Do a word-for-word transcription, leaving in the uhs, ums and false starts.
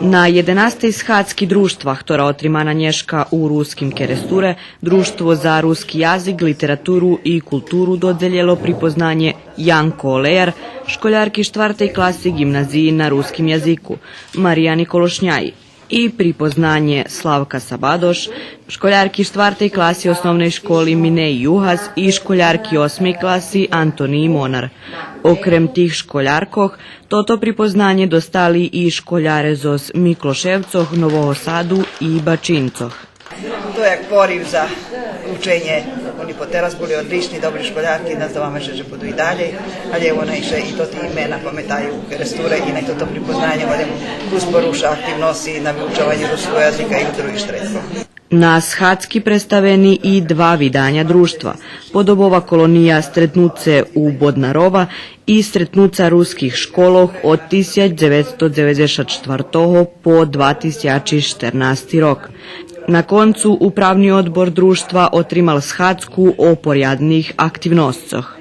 На єденастей схадзки Дружтва, хтора отримана нєшка у Руским Керестуре, Дружтво за руски язик, литературу и културу додзелєло припознанє Янко Олеяр, школярки штвартей класи ґимназиї на руским язику, Марияни Колошняї, и припознанє Славка Сабадош, школярки штвартей класи Основней школи Минеї Югас и школярки осмей класи Антониї Монар. Окрем тих школяркох, тото припознанє достали и школяре зоз Миклошевцох, Нового Саду и Бачинцох. То як порив за ученє. Они потераз були одлични, добри школярки, наздаваме ше же буду и далєй, але вони ше и тоти имена паметаю у Керестуре и най тото припознанє, але кус поруша активносци на виучованю руского язика и у других штредкох. На схадзки представени и два виданя Дружтва: Подобова колония Стретнуце у Боднарова и Стретнуца руских школох од тисяч дзеветсто дзеведзешат штвартого по два тисячи штернасти рок. На концу Управни одбор Дружтва отримал схадзку о порядних активносцох.